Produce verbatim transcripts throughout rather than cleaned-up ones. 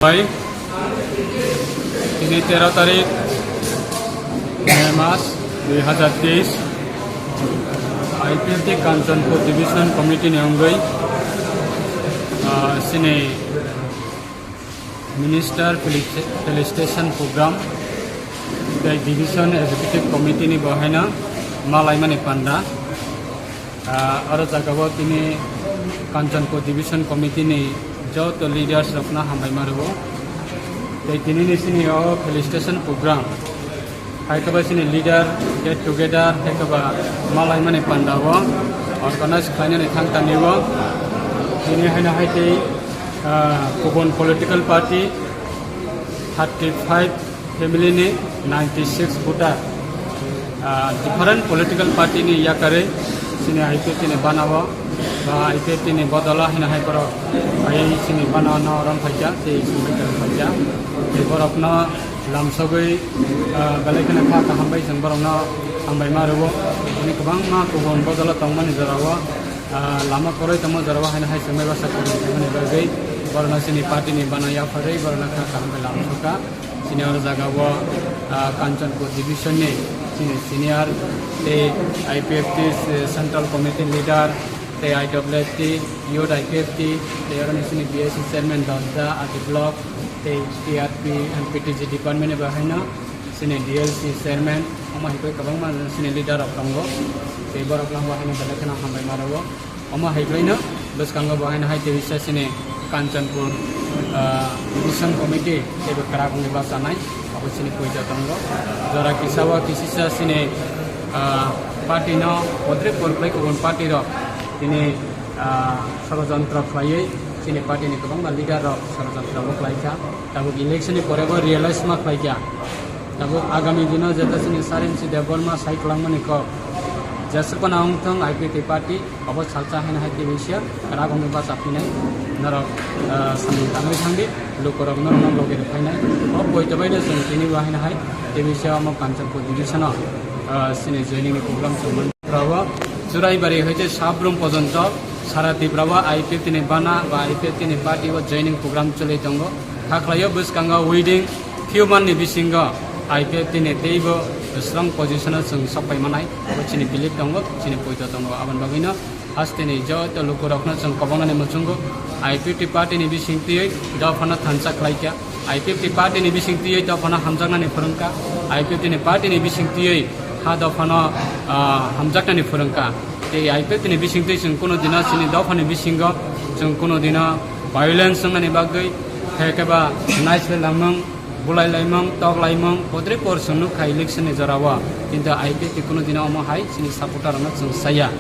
Bai, tini tero tarik May mas dui hazar teis, I P F T Kanchanpur Division Committee ni wngwi, ah, chini Minister Felici-, Felicitation Program tei Division Executive Committee ni bo haino malaimani panda. Ah, oro jagao tini Kanchanpur Division Committee ni joto leaders rokno hambai ma rwo. Tei tini ni sini o felicitation program hai khe ba sini leader get together hai khe ba malaimani panda o organize khlainani thang tani o. Tini haino hai tei, ah, kubun political party thirty five family ni ninety six voter, ah, different political party ni yakarwi chini I P F T ni bana o, ba I P F T ni bodola hino hai borok phai chini bana o no rom phaikha, tei sumbai kwrwng phaikha. Tei borok no lamsogwi, ah, belai kheno kha kaham bai chwng borok no hambai ma rwo. Tini kwbangma kubun bodola tongmani jora o, ah, lama kwrwi tongma jora o haino hai chwng bai bwsa kwrwng tongmani bagwi borok no chini party ni bana yapharwi borok no kha kaham bai lamsokha. Chini oro jaga o, ah, Kanchanpur Division ni chini senior tei I P F T se-, Central Committee leader tei I W F T, Youth I P F T, tei oro ni chini B S C Chairman Dosda, Adi Block, tei T R P and P T G Department ni bo haino chini D L C Chairman, omo hai khe kwbangma chini leader rok tongo, tei borok no bo haino belai kheno hambai ma rwo. Omo hai khlaino bwskango bo haino hai tei bisa chini Kanchanpur, ah, Division Committee teibo kwrak wngwi bachanai, abo chini poito tongo. Jora kisa o kisisa chini, ah, party no podre por khlai kubun party rok tini, ah, sorojontro khlaiwi chini party ni kwbangma leader rok sorojontro bo khlaikha. Tabuk election ni pore bo realize ma khlaikha. Tabuk agami dino jeta chini Sarinsi Debbarma sai kwlangmani kok, jesukona wngthong I P F T party, obo salsa haino hai tei bisa kwrak wngwi bacha phinai norok, ah, samung tangwi thangdi, lukurok norokno logi rw phainai. O poito baino chwng tini bo haino hai tei bisa omo Kanchanpur Division o, ah, chini joining ni program chwng man. Rabo Churaibari hoite Sabrum pojonto sara Tripura o I P F T ni bana ba I P F T ni party o joining program choli tongo. Kha khlaio bwskango within few month ni bisingo I P F T ni teibo strong position o chwng sok pai manai, abo chini belief tongo, chini poito tongo. Aboni bagwino hasteni joto lukurokno chwng kobongnani muchungo I P F T party ni bising twiwi dophano thansa khlaikha. I P F T party ni bising twiwi dophano hamjaknani phwrwngkha. I P F T ni party ni bising twiwi ha dophano, ah, hamjaknani phwrwngkha. Tei I P F T ni bising twi chwng kuno dino chini dophani bisingo chwng kuno dino violence wngnani bagwi, hai khe ba naislai lamung, bulai laimung, tok laimung, podre por chwng nukha election ni jora o. Kintu I P F T kuno dino omo hai chini supporter rokno chwng saya.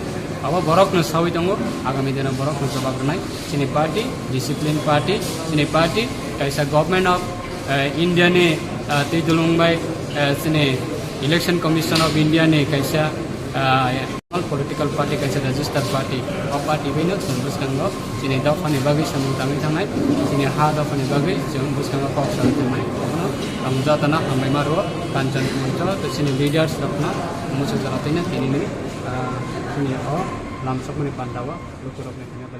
Abo borokno sawi tongo, agami dino borokno jobab rwnai. Chini party, discipline party, chini party, kaisa government of, eh, India ni, eh, twi dulung bai, eh, chini Election Commission of India ni kaisa, eh, political party, kaisa registered party. O party bai no chwng bwskango chini dophani bagwi samung tangwi thangnai, chini ha dophani bagwi chwng bwskango kok sawi thangnai. Abono ang jotono hambai ma rwo, Kanchanpur joto chini leaders rokno muchung jora twi no tini ni, eh, chini o lamsokmani panda o lukurokni thani